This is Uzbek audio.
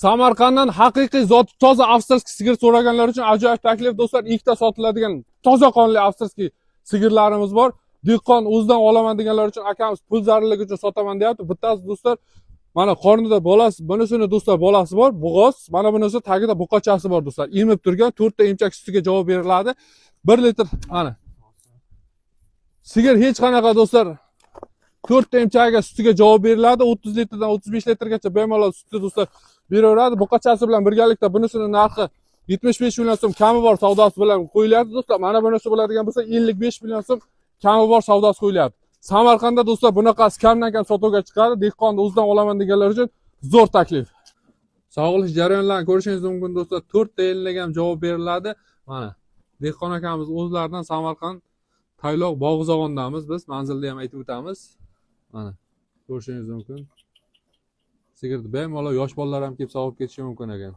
Samarqanddan haqiqiy zot toza австрийский sigir so'raganlar uchun ajoyib taklif, do'stlar. Ikkita sotiladigan toza qonli австрийский sigirlarimiz bor. Dehqon o'zidan olaman deganlar uchun akamiz pul zarurligi uchun sotaman deyapti. Bittasi, do'stlar, mana qornida bolasi, bunisini, do'stlar, bolasi bor, bo'g'oz. Mana bunisi tagida buqachasi bor, do'stlar. Emib turgan, to'rtta emchak sutiga javob beriladi. 1 litr mana. Sigir hech qanaqa, do'stlar, to'rtta emchagiga sutiga javob beriladi. 30 litrdan 35 litrgacha bemalol sutni, do'stlar, beraveradi. Buqachasi bilan birgalikda bunisini narxi 75 million so'm, kami bor savdosi bilan qo'yilyapti, do'stlar. Mana bunisi bo'ladigan bo'lsa, 55 million so'm, kami bor savdosi qo'yilyapti. Samarqandda, do'stlar, bunaqasi kamdan kam sotuvga chiqadi. Dehqonni o'zidan olaman deganlar uchun zo'r taklif. Sog'ilish jarayonlarini ko'rishingiz mumkin, do'stlar. To'rtta yillik ham javob beriladi. Mana dehqon akamiz o'zlaridan, Samarqand, Tayloq, Bog'izog'ondamiz biz. Manzilni ham aytib o'tamiz. Mana ko'rishingiz mumkin. Sigirni bemalol yosh bolalar ham kelib sog'ib ketishi mumkin ekan.